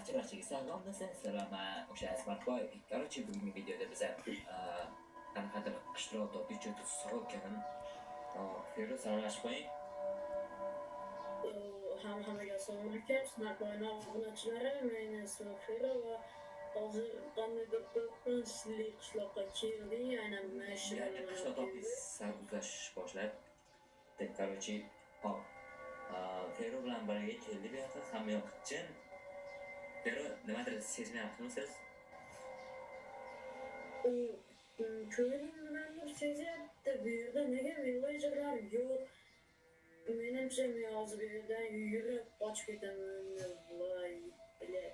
Barcha-barchaga salom desa, salom, o'sha Smartboy. Короче, bugungi videoda biza qanaqadir qishloq topdik, juda sokin. Feruz, salomlashib qo'ying. Hammaga assalomu alaykum. Smartboyni obunachilari, meni ismim Fero va hozir qandaydir qo'rqinchli qishloqqa keldik. Aynan mana shu Ya'ni qishloq topdik, sarguzasht boshlab. Короче, hop. Fero bilan birga keldik bu yoqqa, hamma yoq jim. Fero, nimadir sezmayapsizmi siz? U ko'nglim nimanidir sezyapti. Bu yerda nega villagerlar yo'q? Menimcha, men hozir bu yerdan yugurib qochib ketaman. Voy, бля.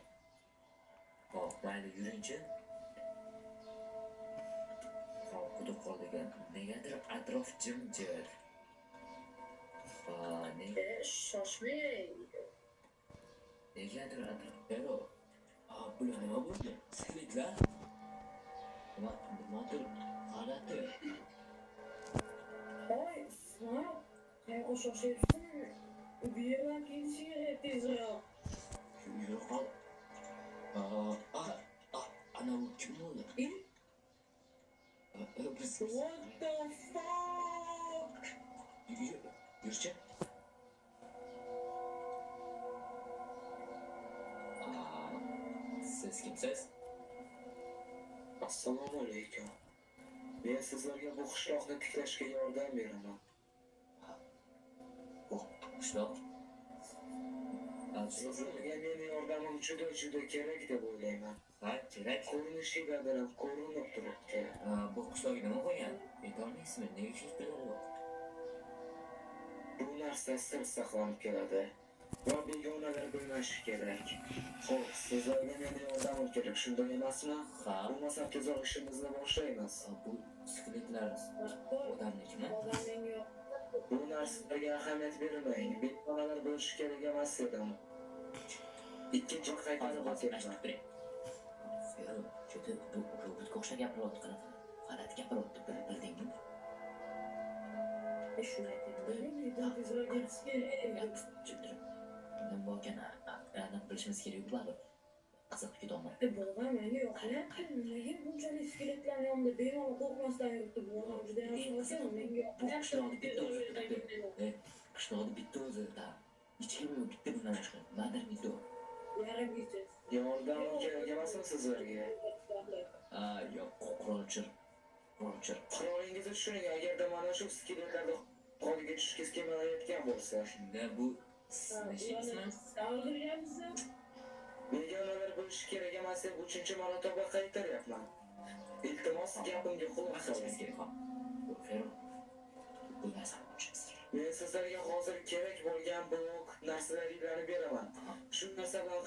Hop, mayli, yuringchi. Hop, quduq qoldi ekan. Negadir atrof jimjit. Shoshmang. Negadir atrof. Fero. Bular nima bo'ldi? Skeletlar? Nimadir g'alati. Hoy, Smart, qayoqqa shoshyapsan? Bu yerdan ketish kerak tezroq. Yura qol. Ana u kim bo'ldi? Biz What the fuck? Yurchi. Siz kimsiz? Assalomu alaykum. Men sizlarga bu qishloqni tiklashga yordam beraman. Bu qishloq. Sizlarga meni yordamim juda-juda kerak deb o'ylayman. Ha, kerak. Ko'rinishiga bilan ko'rinib turibdi. Bu qishloqga nima qo'ygan? Aytolmaysizmi? Nega skeletlar yo'q? Bu narsa sir saqlanib keladi va begonalar bilmashi kerak. Xo'p, sizlarga meni yordamim kerak, shunday emasmi? Ha. Bo'lmasa tezroq ishimizni boshlaymiz. Bu skeletlar odamnikimi? Odam menga yo'q. Bu narsalarga ahamiyat bermang. Begonalar bilishi kerak emas dedim. Ikkinchi qaytarib Hozir o'tyapman. eshitib turing. Fero, juda bu robotga o'xshab gapiryapti qanaqa. G'alati gapiryapti, bildingmi? Shuni aytdim. Bu yerdan tezroq ketish kerak. Jim turing. Nima bo'lgan, aniq bilishimiz kerak baribir. Qiziq ketolmay. Bobam menga yoqmayapti. Nimaga bunchalik skeletlarni yonida bemalol qo'rqmasdan yuribdi? Bu odam juda yaxshi ekan, menga Bu qishloqda bitta o'zi yoqmayapti. turibdi. Qishloqda bitta o'zi da. Hech kim yo'q, bitta bundan boshqa. Nimadir bitta. Yarim kecha. Yordamim kerak emasmi sizlarga? Yo'q, qurolchir. Qurolchir. Qurolingizni tushiring, agarda mana shu skeletlarni qo'liga tushgingiz kelmayotgan bo'lsa. Shunda bu siznishingizmi? O'ldiryapsiz. Begonalar bilishi kerak emas deb uchinchi marotaba qaytaryapman. Iltimos, gapimga quloq Nima qilishimiz soling. kerak, hop? Fero, bu narsani qilishimiz kerak. Men sizlarga hozir kerak bo'lgan blok narsalaringlarni beraman. Shu narsa bilan